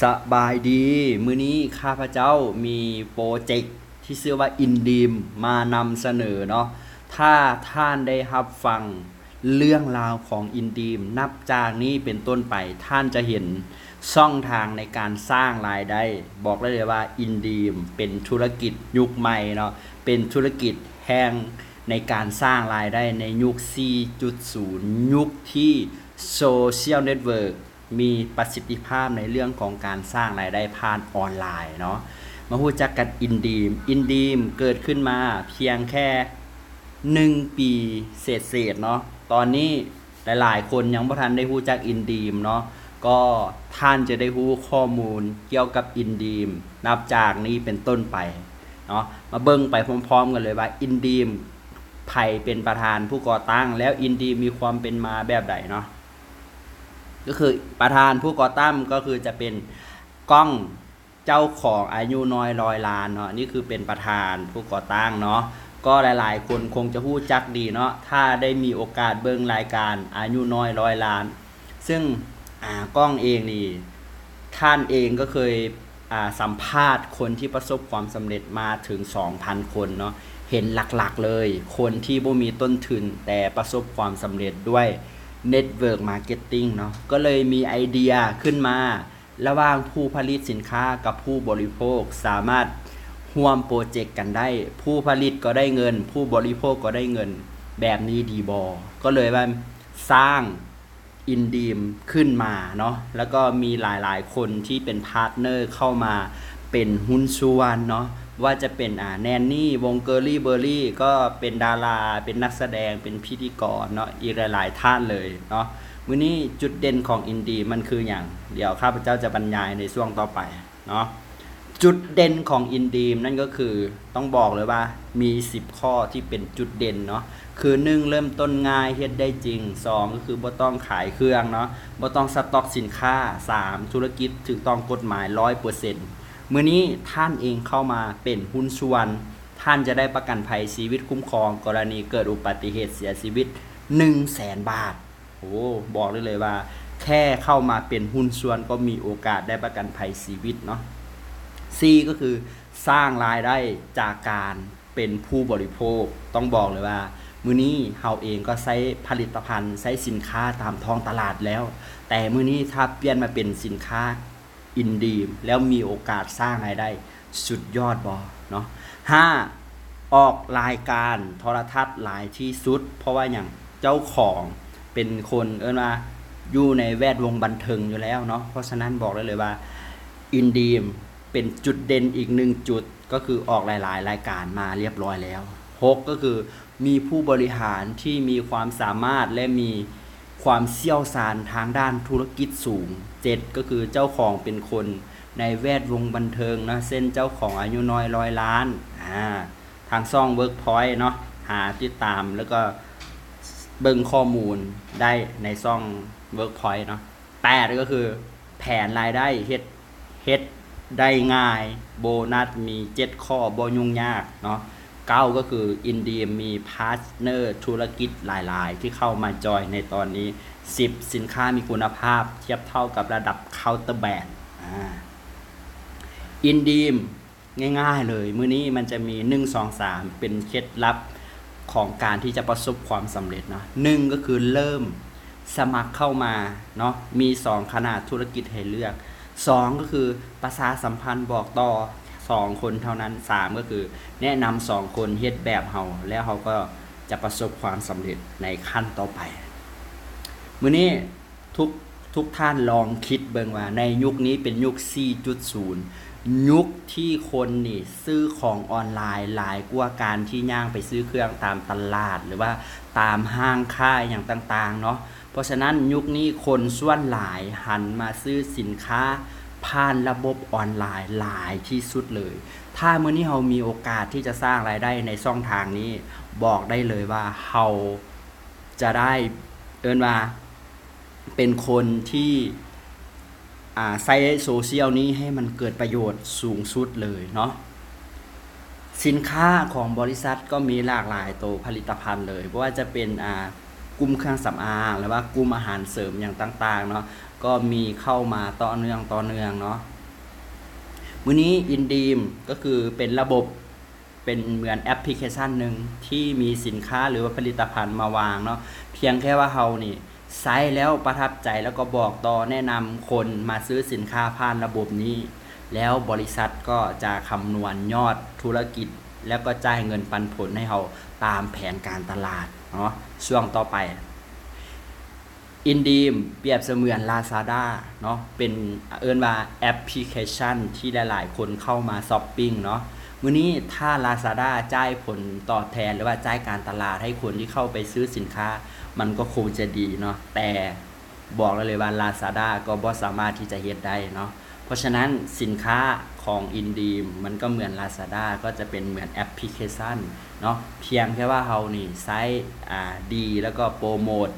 ສະບາຍດີ, ມື້ນີ້ຂ້າພະເຈົ້າມີໂປຣເຈັກທີ່ຊື່ວ່າ InDeem ມານຳສະເໜີເນາະ. ຖ້າທ່ານໄດ້ຮັບຟັງເລື່ອງລາວຂອງ InDeem ນັບຈາກນີ້ເປັນຕົ້ນໄປ, ທ່ານຈະເຫັນຊ່ອງທາງໃນການສ້າງລາຍໄດ້. ບອກໄດ້ເລີຍວ່າ InDeem ເປັນທຸລະກິດຍຸກໃໝ່ເນາະ, ເປັນທຸລະກິດແຫ່ງໃນການສ້າງລາຍໄດ້ໃນຍຸກສີ່ຈຸດສູນ, ຍຸກທີ່ Social Network ມີປະສິດທິພາບໃນເລື່ອງຂອງການສ້າງລາຍໄດ້ຜ່ານອອນລາຍເນາະ. ມາຮູ້ຈັກກັບ InDeem. InDeem ເກີດຂຶ້ນມາພຽງແຄ່ໜຶ່ງປີເສດໆເນາະ. ຕອນນີ້ຫຼາຍໆຄົນຍັງບໍ່ທັນໄດ້ຮູ້ຈັກ InDeem ເນາະ, ກໍທ່ານຈະໄດ້ຮູ້ຂໍ້ມູນກ່ຽວກັບ InDeem ນັບຈາກນີ້ເປັນຕົ້ນໄປເນາະ. ມາເບິ່ງໄປພ້ອມໆກັນເລີຍວ່າ InDeem ໃຜເປັນປະທານຜູ້ກໍ່ຕັ້ງ ແລ້ວ InDeem ມີຄວາມເປັນມາແບບໃດເນາະ. ກໍຄືປະທານຜູ້ກໍ່ຕັ້ງກໍຄືຈະເປັນກ້ອງ ເຈົ້າຂອງອາຍຸນ້ອຍຮ້ອຍລ້ານເນາະ, ນີ້ຄືເປັນປະທານຜູ້ກໍ່ຕັ້ງເນາະ. ກໍຫຼາຍໆຄົນຄົງຈະຮູ້ຈັກດີເນາະ, ຖ້າໄດ້ມີໂອກາດເບິ່ງລາຍການອາຍຸນ້ອຍຮ້ອຍລ້ານ, ຊຶ່ງ ອາ ກ້ອງເອງນີ້ ທ່ານເອງກໍເຄີຍ ອາ ສຳພາດຄົນທີ່ປະສົບຄວາມສຳເລັດມາເຖິງສອງພັນຄົນເນາະ, ເຫັນຫຼັກໆເລີຍ ຄົນທີ່ບໍ່ມີຕົ້ນທຶນແຕ່ປະສົບຄວາມສຳເລັດດ້ວຍ Network Marketing ເນາະ. ກໍເລີຍມີໄອເດຍຂຶ້ນມາ ລະຫວ່າງຜູ້ຜະລິດສິນຄ້າກັບຜູ້ບໍລິໂພກສາມາດຮ່ວມໂປຣເຈັກກັນໄດ້, ຜູ້ຜະລິດກໍໄດ້ເງິນ, ຜູ້ບໍລິໂພກກໍໄດ້ເງິນ, ແບບນີ້ດີບໍ່? ກໍເລີຍວ່າສ້າງ InDeem ຂຶ້ນມາເນາະ, ແລ້ວກໍມີຫຼາຍໆຄົນທີ່ເປັນພາດເນີເຂົ້າມາເປັນຫຸ້ນສ່ວນເນາະ, ວ່າຈະເປັນ ອາ ແນນນີ່ ວົງເກີລີເບີຣີ ກໍເປັນດາລາ, ເປັນນັກສະແດງ, ເປັນພິທີກອນເນາະ, ອີກຫຼາຍໆທ່ານເລີຍເນາະ. ມື້ນີ້ຈຸດເດັ່ນຂອງ InDeem ມັນຄືຫຍັງ? ດຽວຂ້າພະເຈົ້າຈະບັນຍາຍໃນຊ່ວງຕໍ່ໄປເນາະ. ຈຸດເດັ່ນຂອງ InDeem ນັ້ນກໍຄື ຕ້ອງບອກເລີຍວ່າມີສິບຂໍ້ທີ່ເປັນຈຸດເດັ່ນເນາະ, ຄື ໜຶ່ງ ເລີ່ມຕົ້ນງ່າຍ ເຮັດໄດ້ຈິງ, ສອງ ກໍຄືບໍ່ຕ້ອງຂາຍເຄື່ອງເນາະ, ບໍ່ຕ້ອງສະຕັອກສິນຄ້າ, ສາມ ທຸລະກິດຖືກຕ້ອງກົດໝາຍຮ້ອຍເປີເຊັນ. ມື້ນີ້ທ່ານເອງເຂົ້າມາເປັນຫຸ້ນສ່ວນ, ທ່ານຈະໄດ້ປະກັນໄພຊີວິດຄຸ້ມຄອງກໍລະນີເກີດອຸບັດຕິເຫດເສຍຊີວິດໜຶ່ງແສນບາດ. ໂອ້ ບອກໄດ້ເລີຍວ່າ ແຄ່ເຂົ້າມາເປັນຫຸ້ນສ່ວນກໍມີໂອກາດໄດ້ປະກັນໄພຊີວິດເນາະ. ສີ່ ກໍຄືສ້າງລາຍໄດ້ຈາກການເປັນຜູ້ບໍລິໂພກ. ຕ້ອງບອກເລີຍວ່າ ມື້ນີ້ເຮົາເອງກໍໃຊ້ຜະລິດຕະພັນ, ໃຊ້ສິນຄ້າຕາມທ້ອງຕະຫຼາດແລ້ວ, ແຕ່ມື້ນີ້ຖ້າປ່ຽນມາເປັນສິນຄ້າ InDeem ແລ້ວມີໂອກາດສ້າງລາຍໄດ້ ສຸດຍອດບໍ່ເນາະ. ຫ້າ ອອກລາຍການໂທລະທັດຫຼາຍທີ່ສຸດ. ເພາະວ່າຫຍັງ? ເຈົ້າຂອງເປັນຄົນ ເອີ້ນວ່າ ຢູ່ໃນແວດວົງບັນເທີງຢູ່ແລ້ວເນາະ, ເພາະສະນັ້ນບອກໄດ້ເລີຍວ່າ InDeem ເປັນຈຸດເດັ່ນອີກໜຶ່ງຈຸດ, ກໍຄືອອກຫຼາຍໆລາຍການມາລຽບຮ້ອຍແລ້ວ. ຫົກ ກໍຄື ມີຜູ້ບໍລິຫານທີ່ມີຄວາມສາມາດ ແລະ ມີຄວາມຊ່ຽວຊານທາງດ້ານທຸລະກິດສູງ. ເຈັດ ກໍຄືເຈົ້າຂອງເປັນຄົນໃນແວດວົງບັນເທີງເນາະ, ເຊັ່ນ ເຈົ້າຂອງອາຍຸນ້ອຍຮ້ອຍລ້ານ. ອາ ທາງຊ່ອງ Workpoint ເນາະ, ຫາຕິດຕາມ ແລ້ວກໍເບິ່ງຂໍ້ມູນໄດ້ໃນຊ່ອງ Workpoint ເນາະ. ແປດ ກໍຄືແຜນລາຍໄດ້ ເຮັດ ເຮັດໄດ້ງ່າຍ, ໂບນັດມີເຈັດຂໍ້ ບໍ່ຫຍຸ້ງຍາກເນາະ. ເກົ້າ ກໍຄື InDeem ມີພາດເນີທຸລະກິດຫຼາຍໆທີ່ເຂົ້າມາຈອຍໃນຕອນນີ້. ສິບ ສິນຄ້າມີຄຸນນະພາບທຽບເທົ່າກັບລະດັບ Counterbrand. ອາ InDeem ງ່າຍໆເລີຍ, ມື້ນີ້ມັນຈະມີ ໜຶ່ງ ສອງ ສາມ ເປັນເຄັດລັບຂອງການທີ່ຈະປະສົບຄວາມສຳເລັດເນາະ. ໜຶ່ງ ກໍຄືເລີ່ມສະໝັກເຂົ້າມາເນາະ, ມີສອງຂະໜາດທຸລະກິດໃຫ້ເລືອກ. ສອງ ກໍຄືປະຊາສຳພັນບອກຕໍ່ສອງຄົນເທົ່ານັ້ນ. ສາມ ກໍຄືແນະນຳສອງຄົນເຮັດແບບເຮົາ, ແລ້ວເຮົາກໍຈະປະສົບຄວາມສຳເລັດໃນຂັ້ນຕໍ່ໄປ. ມື້ນີ້ ທຸກ ທຸກທ່ານລອງຄິດເບິ່ງວ່າ ໃນຍຸກນີ້ເປັນຍຸກສີ່ຈຸດສູນ ຍຸກທີ່ຄົນນີ້ຊື້ຂອງອອນລາຍຫຼາຍກວ່າການທີ່ຍ່າງໄປຊື້ເຄື່ອງຕາມຕະຫຼາດ ຫຼືວ່າຕາມຫ້າງຄ້າຫຍັງຕ່າງໆເນາະ. ເພາະສະນັ້ນ ຍຸກນີ້ຄົນສ່ວນຫຼາຍຫັນມາຊື້ສິນຄ້າຜ່ານລະບົບອອນລາຍຫຼາຍທີ່ສຸດເລີຍ. ຖ້າມື້ນີ້ເຮົາມີໂອກາດທີ່ຈະສ້າງລາຍໄດ້ໃນຊ່ອງທາງນີ້ ບອກໄດ້ເລີຍວ່າເຮົາຈະໄດ້ ເອີ້ນວ່າ ເປັນຄົນທີ່ ອາ ໃຊ້ໂຊຊຽວນີ້ໃຫ້ມັນເກີດປະໂຫຍດສູງສຸດເລີຍເນາະ. ສິນຄ້າຂອງບໍລິສັດກໍມີຫຼາກຫຼາຍໂຕຜະລິດຕະພັນເລີຍ, ບໍ່ວ່າຈະເປັນ ອາ ກຸ່ມເຄື່ອງສຳອາງ ຫຼືວ່າກຸ່ມອາຫານເສີມຫຍັງຕ່າງໆເນາະ, ກໍມີເຂົ້າມາຕໍ່ເນື່ອງ ຕໍ່ເນື່ອງເນາະ. ມື້ນີ້ InDeems ກໍຄືເປັນລະບົບ ເປັນເໝືອນແອັບພລິເຄຊັນໜຶ່ງທີ່ມີສິນຄ້າ ຫຼືວ່າຜະລິດຕະພັນມາວາງເນາະ. ພຽງແຄ່ວ່າເຮົານີ້ໃຊ້ແລ້ວປະທັບໃຈ ແລ້ວກໍບອກຕໍ່ແນະນຳຄົນມາຊື້ສິນຄ້າຜ່ານລະບົບນີ້ ແລ້ວບໍລິສັດກໍຈະຄຳນວນຍອດທຸລະກິດ ແລ້ວກໍຈ່າຍເງິນປັນຜົນໃຫ້ເຮົາຕາມແຜນການຕະຫຼາດເນາະ. ຊ່ວງຕໍ່ໄປ InDeems ປຽບສະເໝືອນ Lazada ເນາະ ເປັນ ເອີ້ນວ່າແອັບພລິເຄຊັນທີ່ຫຼາຍໆຄົນເຂົ້າມາຊັອບປິງເນາະ. ມື້ນີ້ຖ້າ Lazada ຈ່າຍຜົນຕອບແທນ ຫຼືວ່າຈ່າຍການຕະຫຼາດໃຫ້ຄົນທີ່ເຂົ້າໄປຊື້ສິນຄ້າ ມັນກໍຄົງຈະດີເນາະ, ແຕ່ບອກໄດ້ເລີຍວ່າ Lazada ກໍບໍ່ສາມາດທີ່ຈະເຮັດໄດ້ເນາະ. ເພາະສະນັ້ນສິນຄ້າຂອງ InDeems ມັນກໍເໝືອນ Lazada ກໍຈະເປັນເໝືອນແອັບພລິເຄຊັນເນາະ, ພຽງແຕ່ວ່າເຮົານີ້ໃຊ້ ອາ ດີ ແລ້ວກໍໂປຣໂມດ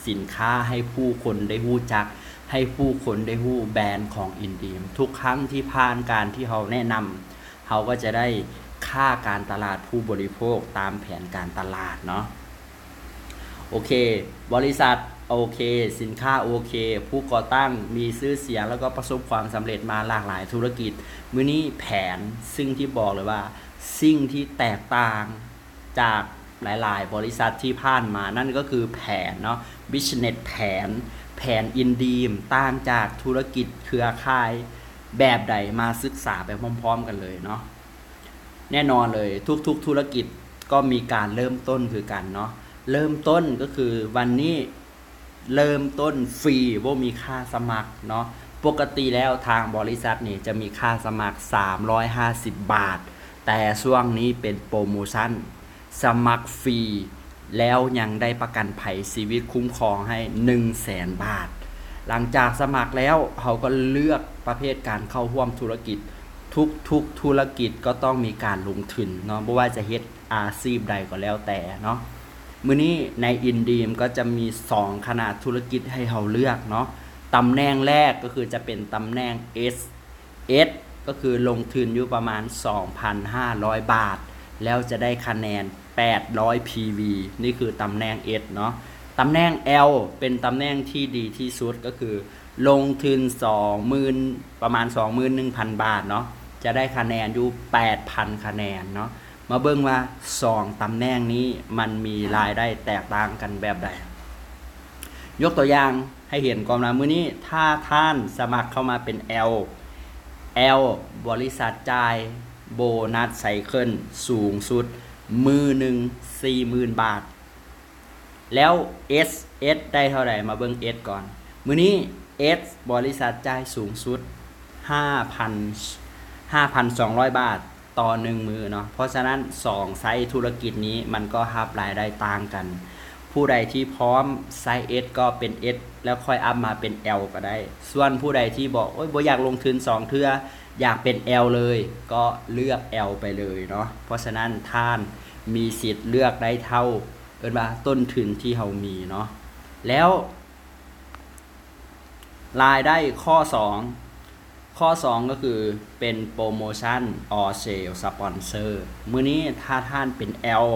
ສິນຄ້າໃຫ້ຜູ້ຄົນໄດ້ຮູ້ຈັກ, ໃຫ້ຜູ້ຄົນໄດ້ຮູ້ແບຣນຂອງ InDeems. ທຸກຄັ້ງທີ່ຜ່ານການທີ່ເຮົາແນະນຳ, ເຮົາກໍຈະໄດ້ຄ່າການຕະຫຼາດຜູ້ບໍລິໂພກຕາມແຜນການຕະຫຼາດເນາະ. ໂອເຄ, ບໍລິສັດໂອເຄ, ສິນຄ້າໂອເຄ, ຜູ້ກໍ່ຕັ້ງມີຊື່ສຽງ ແລ້ວກໍປະສົບຄວາມສຳເລັດມາຫຼາກຫຼາຍທຸລະກິດ. ມື້ນີ້ແຜນ, ສິ່ງທີ່ບອກເລີຍວ່າ ສິ່ງທີ່ແຕກຕ່າງ ຈາກຫຼາຍໆບໍລິສັດທີ່ຜ່ານມາ, ນັ້ນກໍຄືແຜນເນາະ, business plan, ແຜນ InDeems ຕ່າງຈາກທຸລະກິດເຄືອຂ່າຍແບບໃດ? ມາສຶກສາໄປພ້ອມໆກັນເລີຍເນາະ. ແນ່ນອນເລີຍ, ທຸກໆທຸລະກິດກໍມີການເລີ່ມຕົ້ນຄືກັນເນາະ. ເລີ່ມຕົ້ນກໍຄືວັນນີ້ ເລີ່ມຕົ້ນຟຣີ ບໍ່ມີຄ່າສະໝັກເນາະ. ປົກກະຕິແລ້ວທາງບໍລິສັດນີ້ຈະມີຄ່າສະໝັກສາມຮ້ອຍຫ້າສິບບາດ, ແຕ່ຊ່ວງນີ້ເປັນໂປຣໂມຊັນ ສະໝັກຟຣີ ແລ້ວຍັງໄດ້ປະກັນໄພຊີວິດຄຸ້ມຄອງໃຫ້ໜຶ່ງແສນບາດ. ຫຼັງຈາກສະໝັກແລ້ວ ເຮົາກໍເລືອກປະເພດການເຂົ້າຮ່ວມທຸລະກິດ. ທຸກໆທຸລະກິດກໍຕ້ອງມີການລົງທຶນເນາະ, ບໍ່ວ່າຈະເຮັດ ອາຊີບໃດກໍແລ້ວແຕ່ເນາະ. ມື້ນີ້ໃນ InDeems ກໍຈະມີສອງຂະໜາດທຸລະກິດໃຫ້ເຮົາເລືອກເນາະ. ຕຳແໜ່ງແລກກໍຄືຈະເປັນຕຳແໜ່ງ S S ກໍຄືລົງທຶນຢູ່ປະມານສອງພັນຫ້າຮ້ອຍບາດ ແລ້ວຈະໄດ້ຄະແນນແປດຮ້ອຍ PV, ນີ້ຄືຕຳແໜ່ງ S ເນາະ. ຕຳແໜ່ງ L ເປັນຕຳແໜ່ງທີ່ດີທີ່ສຸດ ກໍຄືລົງທຶນສອງໝື່ນ ປະມານສອງໝື່ນໜຶ່ງພັນບາດເນາະ, ຈະໄດ້ຄະແນນຢູ່ແປດພັນຄະແນນເນາະ. ມາເບິ່ງວ່າສອງຕຳແໜ່ງນີ້ມັນມີລາຍໄດ້ແຕກຕ່າງກັນແບບໃດ. ຍົກຕົວຢ່າງໃຫ້ເຫັນກ່ອນວ່າ ມື້ນີ້ຖ້າທ່ານສະໝັກເຂົ້າມາເປັນ L, L ບໍລິສັດຈ່າຍໂບນັດໄຊເຄິນສູງສຸດມື້ໜຶ່ງສີ່ໝື່ນບາດ. ແລ້ວ S S ໄດ້ເທົ່າໃດ? ມາເບິ່ງ S ກ່ອນ. ມື້ນີ້ S ບໍລິສັດຈ່າຍສູງສຸດຫ້າພັນ ຫ້າພັນສອງຮ້ອຍບາດຕໍ່ໜຶ່ງມື້ເນາະ. ເພາະສະນັ້ນສອງໄຊທຸລະກິດນີ້ມັນກໍຮັບລາຍໄດ້ຕ່າງກັນ. ຜູ້ໃດທີ່ພ້ອມໄຊ S ກໍເປັນ S ແລ້ວຄ່ອຍອັບມາເປັນ L ກໍໄດ້. ສ່ວນຜູ້ໃດທີ່ບໍ່ ໂອ້ຍ ບໍ່ຢາກລົງທຶນສອງເທື່ອ, ຢາກເປັນ L ເລີຍ, ກໍເລືອກ L ໄປເລີຍເນາະ. ເພາະສະນັ້ນທ່ານມີສິດເລືອກໄດ້ເທົ່າ ເອີ້ນວ່າຕົ້ນທຶນທີ່ເຮົາມີເນາະ. ແລ້ວລາຍໄດ້ຂໍ້ສອງ, ຂໍ້ສອງກໍຄືເປັນໂປຣໂມຊັນ All Sale Sponsor. ມື້ນີ້ຖ້າທ່ານເປັນ L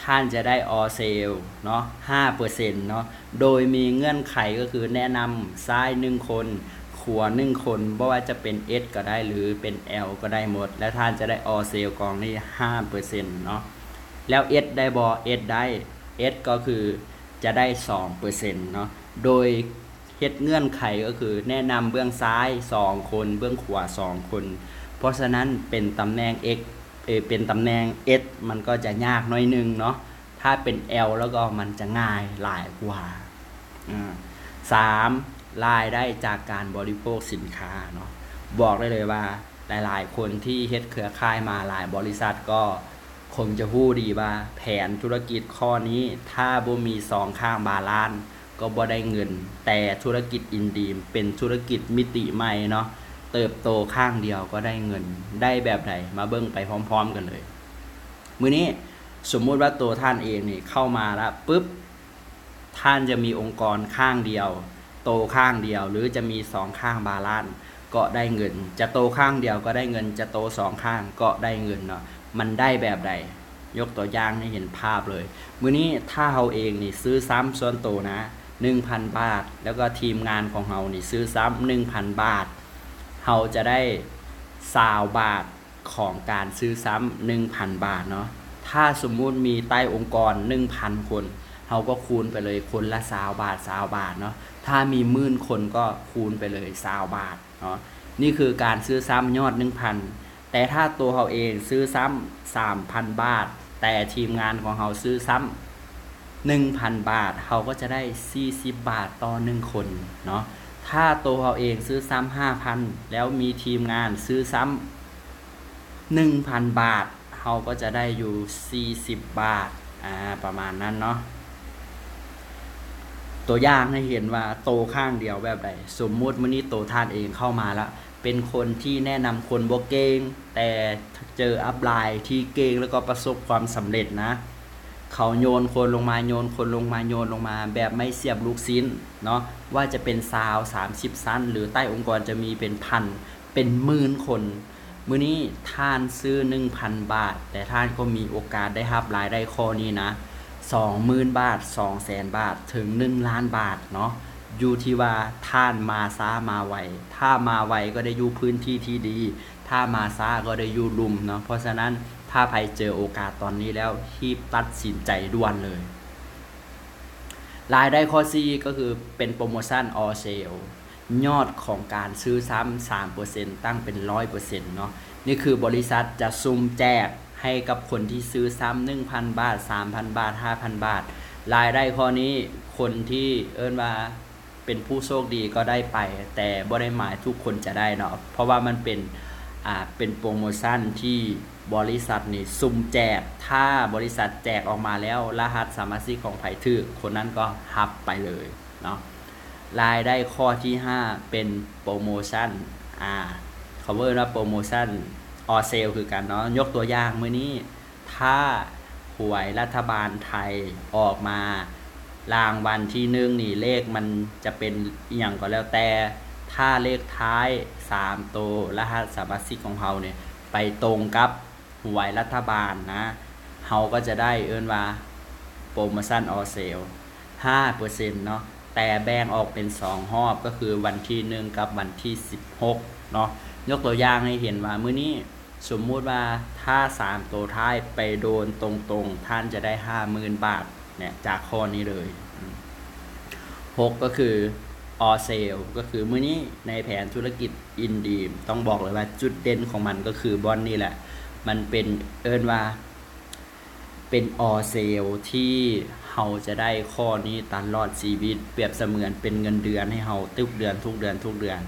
ທ່ານຈະໄດ້ All Sale ເນາະ ຫ້າເປີເຊັນເນາະ, ໂດຍມີເງື່ອນໄຂກໍຄືແນະນຳຊ້າຍໜຶ່ງຄົນ, ຂວາໜຶ່ງຄົນ, ບໍ່ວ່າຈະເປັນ S ກໍໄດ້ ຫຼື ເປັນ L ກໍໄດ້ໝົດ, ແລະ ທ່ານຈະໄດ້ All Sale ກອງນີ້ຫ້າເປີເຊັນເນາະ. ແລ້ວ S ໄດ້ບໍ່? S ໄດ້, S ກໍຄືຈະໄດ້ສອງເປີເຊັນເນາະ, ໂດຍເຮັດເງື່ອນໄຂກໍຄືແນະນຳເບື້ອງຊ້າຍສອງຄົນ, ເບື້ອງຂວາສອງຄົນ. ເພາະສະນັ້ນເປັນຕຳແໜ່ງ X ເອີ ເປັນຕຳແໜ່ງ S ມັນກໍຈະຍາກໜ້ອຍໜຶ່ງເນາະ, ຖ້າເປັນ L ແລ້ວກໍມັນຈະງ່າຍຫຼາຍກວ່າ. ອາ ສາມ ລາຍໄດ້ຈາກການບໍລິໂພກສິນຄ້າເນາະ. ບອກໄດ້ເລີຍວ່າຫຼາຍໆຄົນທີ່ເຮັດເຄືອຂ່າຍມາຫຼາຍບໍລິສັດກໍຄົງຈະຮູ້ດີວ່າແຜນທຸລະກິດຂໍ້ນີ້ ຖ້າບໍ່ມີສອງຂ້າງບາລານ ກໍບໍ່ໄດ້ເງິນ, ແຕ່ທຸລະກິດ InDeems ເປັນທຸລະກິດມິຕິໃໝ່ເນາະ, ເຕີບໂຕຂ້າງດຽວກໍໄດ້ເງິນ. ໄດ້ແບບໃດ? ມາເບິ່ງໄປພ້ອມໆກັນເລີຍ. ມື້ນີ້ສົມມຸດວ່າໂຕທ່ານເອງນີ້ເຂົ້າມາລະປຶບ, ທ່ານຈະມີອົງກອນຂ້າງດຽວ, ໂຕຂ້າງດຽວ ຫຼື ຈະມີສອງຂ້າງບາລານ ກໍໄດ້ເງິນ, ຈະໂຕຂ້າງດຽວກໍໄດ້ເງິນ, ຈະໂຕສອງຂ້າງກໍໄດ້ເງິນເນາະ. ມັນໄດ້ແບບໃດ? ຍົກຕົວຢ່າງໃຫ້ເຫັນພາບເລີຍ. ມື້ນີ້ຖ້າເຮົາເອງນີ້ຊື້ຊ້ຳສ່ວນໂຕນະ ໜຶ່ງພັນບາດ, ແລ້ວກໍທີມງານຂອງເຮົານີ້ຊື້ຊ້ຳໜຶ່ງພັນບາດ, ເຮົາຈະໄດ້ ຊາວບາດຂອງການຊື້ຊ້ຳໜຶ່ງພັນບາດເນາະ. ຖ້າສົມມຸດມີໃຕ້ອົງກອນໜຶ່ງພັນຄົນ ເຮົາກໍຄູນໄປເລີຍຄົນລະຊາວບາດ ຊາວບາດເນາະ. ຖ້າມີໝື່ນຄົນກໍຄູນໄປເລີຍຊາວບາດເນາະ. ນີ້ຄືການຊື້ຊ້ຳຍອດໜຶ່ງພັນ. ແຕ່ຖ້າໂຕເຮົາເອງຊື້ຊ້ຳສາມພັນບາດ ແຕ່ທີມງານຂອງເຮົາຊື້ຊ້ຳໜຶ່ງພັນບາດ ເຮົາກໍຈະໄດ້ສີ່ສິບບາດຕໍ່ໜຶ່ງຄົນເນາະ. ຖ້າໂຕເຮົາເອງຊື້ຊ້ຳຫ້າພັນ ແລ້ວມີທີມງານຊື້ຊ້ຳໜຶ່ງພັນບາດ ເຮົາກໍຈະໄດ້ຢູ່ສີ່ສິບບາດ ອາ ປະມານນັ້ນເນາະ. ຕົວຢ່າງໃຫ້ເຫັນວ່າໂຕຂ້າງດຽວແບບໃດ. ສົມມຸດມື້ນີ້ໂຕທ່ານເອງເຂົ້າມາລະ ເປັນຄົນທີ່ແນະນຳຄົນບໍ່ເກັ່ງ ແຕ່ເຈີອັບລາຍທີ່ເກັ່ງ ແລ້ວກໍປະສົບຄວາມສຳເລັດນະ. ເຂົາໂຍນຄົນລົງມາ ໂຍນຄົນລົງມາ ໂຍນລົງມາ ແບບໄມ້ສຽບລູກຊິ້ນເນາະ. ວ່າຈະເປັນຊາວ ສາມສິບຊັ້ນ ຫຼືໃຕ້ອົງກອນຈະມີເປັນພັນ ເປັນໝື່ນຄົນ. ມື້ນີ້ທ່ານຊື້ໜຶ່ງພັນບາດ ແຕ່ທ່ານກໍມີໂອກາດໄດ້ຮັບລາຍໄດ້ຂໍ້ນີ້ນະ ສອງໝື່ນບາດ ສອງແສນບາດ ເຖິງໜຶ່ງລ້ານບາດເນາະ. ຢູ່ທີ່ວ່າທ່ານມາຊ້າມາໄວ. ຖ້າມາໄວກໍໄດ້ຢູ່ພື້ນທີ່ທີ່ດີ ຖ້າມາຊ້າກໍໄດ້ຢູ່ລຸ່ມເນາະ. ເພາະສະນັ້ນ ຖ້າໃຜເຈີໂອກາດຕອນນີ້ແລ້ວ ຮີບຕັດສິນໃຈດ່ວນເລີຍ. ລາຍໄດ້ຂໍ້ສີ່ກໍຄືເປັນໂປຣໂມຊັນ All Sale ຍອດຂອງການຊື້ຊ້ຳສາມເປີເຊັນ ຕັ້ງເປັນຮ້ອຍເປີເຊັນເນາະ. ນີ້ຄືບໍລິສັດຈະສຸ່ມແຈກໃຫ້ກັບຄົນທີ່ຊື້ຊ້ຳໜຶ່ງພັນບາດ ສາມພັນບາດ ຫ້າພັນບາດ. ລາຍໄດ້ຂໍ້ນີ້ ຄົນທີ່ເອີ້ນວ່າເປັນຜູ້ໂຊກດີກໍໄດ້ໄປ ແຕ່ບໍ່ໄດ້ໝາຍທຸກຄົນຈະໄດ້ເນາະ ເພາະວ່າມັນເປັນ ອ່າ ເປັນໂປຣໂມຊັນທີ່ບໍລິສັດນີ້ສຸ່ມແຈກ. ຖ້າບໍລິສັດແຈກອອກມາແລ້ວ ລະຫັດສະມາຊິກຂອງໃຜຖືກ ຄົນນັ້ນກໍຮັບໄປເລີຍເນາະ. ລາຍໄດ້ຂໍ້ທີຫ້າເປັນໂປຣໂມຊັນ ອາ ເຂົາເອີ້ນວ່າໂປຣໂມຊັນ All Sale ຄືກັນເນາະ. ຍົກຕົວຢ່າງມື້ນີ້ ຖ້າຫວຍລັດຖະບານໄທອອກມາ ລາງວັນທີໜຶ່ງນີ້ ເລກມັນຈະເປັນອີ່ຫຍັງກໍແລ້ວແຕ່ ຖ້າເລກທ້າຍສາມໂຕ ລະຫັດສະມາຊິກຂອງເຮົານີ້ ໄປຕົງກັບ ຫວຍລັດຖະບານນະ ເຮົາກໍຈະໄດ້ເອີ້ນວ່າໂປຣໂມຊັນ All Sale ຫ້າເປີເຊັນເນາະ ແຕ່ແບ່ງອອກເປັນສອງຮອບ ກໍຄືວັນທີໜຶ່ງກັບວັນທີສິບຫົກເນາະ. ຍົກຕົວຢ່າງໃຫ້ເຫັນວ່າມື້ນີ້ ສົມມຸດວ່າຖ້າສາມໂຕທ້າຍໄປໂດນຕົງໆ ທ່ານຈະໄດ້ຫ້າໝື່ນບາດເນຍ ຈາກຂໍ້ນີ້ເລີຍ. ຫົກ ກໍຄື All Sale ກໍຄືມື້ນີ້ໃນແຜນທຸລະກິດ In Dream ຕ້ອງບອກເລີຍວ່າຈຸດເດັ່ນຂອງມັນກໍຄືບ່ອນນີ້ແຫຼະ ມັນເປັນ ເອີ້ນວ່າເປັນ All Sale ທີ່ເຮົາຈະໄດ້ຂໍ້ນີ້ຕະຫຼອດຊີວິດ ປຽບສະເໝືອນເປັນເງິນເດືອນໃຫ້ເຮົາທຸກເດືອນ ທຸກເດືອນ ທຸກເດືອນ.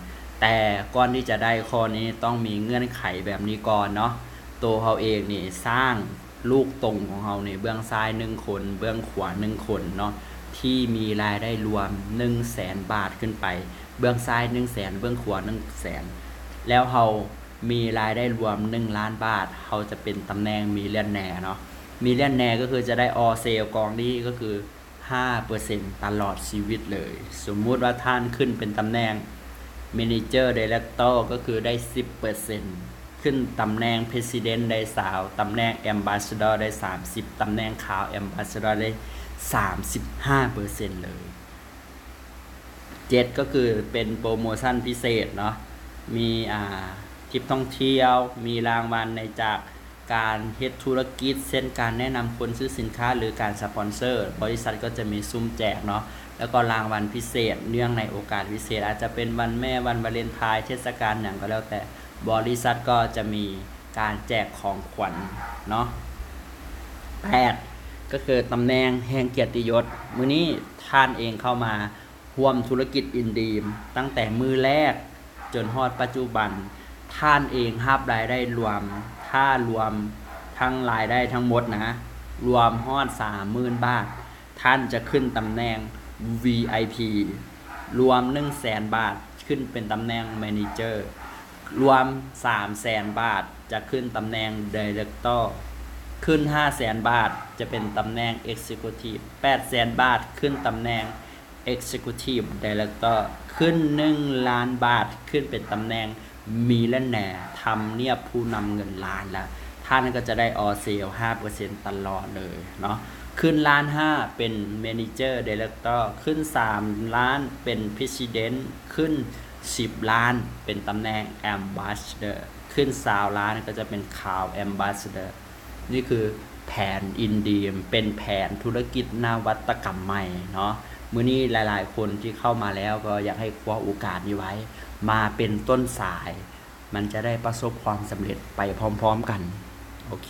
ແຕ່ກ່ອນທີ່ຈະໄດ້ຂໍ້ນີ້ຕ້ອງມີເງື່ອນໄຂແບບນີ້ກ່ອນເນາະ. ໂຕເຮົາເອງນີ້ສ້າງ ລູກຕົງຂອງເຮົານີ້ ເບື້ອງຊ້າຍໜຶ່ງຄົນ ເບື້ອງຂວາໜຶ່ງຄົນເນາະ ທີ່ມີລາຍໄດ້ລວມໜຶ່ງແສນບາດຂຶ້ນໄປ ເບື້ອງຊ້າຍໜຶ່ງແສນ ເບື້ອງຂວາໜຶ່ງແສນ ແລ້ວເຮົາມີລາຍໄດ້ລວມໜຶ່ງລ້ານບາດ ເຮົາຈະເປັນຕຳແໜ່ງ Millionaire ເນາະ. Millionaire ກໍຄືຈະໄດ້ All Sale ກອງນີ້ ກໍຄື ຫ້າເປີເຊັນຕະຫຼອດຊີວິດເລີຍ. ສົມມຸດວ່າທ່ານຂຶ້ນເປັນຕຳແໜ່ງ Manager Director ກໍຄືໄດ້ສິບເປີເຊັນ, ຂຶ້ນຕຳແໜ່ງ President ໄດ້ຊາວ, ຕຳແໜ່ງ Ambassador ໄດ້ສາມສິບ, ຕຳແໜ່ງ Crown Ambassador ໄດ້ສາມສິບຫ້າເປີເຊັນເລີຍ. ເຈັດ ກໍຄືເປັນໂປຣໂມຊັນພິເສດເນາະ, ມີ ອ່າ ທຣິບທ່ອງທ່ຽວ, ມີລາງວັນໃນຈາກ ການເຮັດທຸລະກິດ ເຊັ່ນ ການແນະນຳຄົນຊື້ສິນຄ້າ ຫຼື ການສະປອນເຊີ, ບໍລິສັດກໍຈະມີຊຸ່ມແຈກເນາະ. ແລ້ວກໍລາງວັນພິເສດ ເນື່ອງໃນໂອກາດພິເສດ ອາດຈະເປັນວັນແມ່, ວັນວາເລນທາຍ, ເທດສະການຫຍັງກໍແລ້ວແຕ່, ບໍລິສັດກໍຈະມີການແຈກຂອງຂວັນເນາະ. ແປດ ກໍຄືຕຳແໜ່ງແຫ່ງກຽດຕິຍົດ. ມື້ນີ້ທ່ານເອງເຂົ້າມາ ຮ່ວມທຸລະກິດ In Dream ຕັ້ງແຕ່ມື້ແລກຈົນຮອດປັດຈຸບັນ, ທ່ານເອງຮັບລາຍໄດ້ລວມ, ຖ້າລວມທັງລາຍໄດ້ທັງໝົດນະ, ລວມຮອດສາມໝື່ນບາດ, ທ່ານຈະຂຶ້ນຕຳແໜ່ງ VIP, ລວມໜຶ່ງແສນບາດ, ຂຶ້ນເປັນຕຳແໜ່ງ Manager, ລວມສາມແສນບາດ, ຈະຂຶ້ນຕຳແໜ່ງ Director, ຂຶ້ນຫ້າແສນບາດ, ຈະເປັນຕຳແໜ່ງ Executive, ແປດແສນບາດ, ຂຶ້ນຕຳແໜ່ງ Executive Director, ຂຶ້ນໜຶ່ງລ້ານບາດ, ຂຶ້ນເປັນຕຳແໜ່ງ Millionaire, ທຳນຽບຜູ້ນຳເງິນລ້ານ, ແລ້ວທ່ານກໍຈະໄດ້ All Sale ຫ້າເປີເຊັນຕະຫຼອດເລີຍເນາະ. ຂຶ້ນລ້ານຫ້າເປັນ Manager Director, ຂຶ້ນສາມລ້ານເປັນ President, ຂຶ້ນສິບລ້ານເປັນຕຳແໜ່ງ Ambassador, ຂ ຂຶ້ນຊາວລ້ານກໍຈະເປັນ Cloud Ambassador ນີ້ຄືແຜນ InDream ເປັນແຜນທຸລະກິດນະວັດຕະກຳໃໝ່ເນາະ. ມື້ນີ້ຫຼາຍໆຄົນທີ່ເຂົ້າມາແລ້ວກໍຢາກໃຫ້ຄວ້າໂອກາດນີ້ໄວ້ ມາເປັນຕົ້ນສາຍ ມັນຈະໄດ້ປະສົບຄວາມສຳເລັດໄປພ້ອມໆກັນ. ໂອເຄ.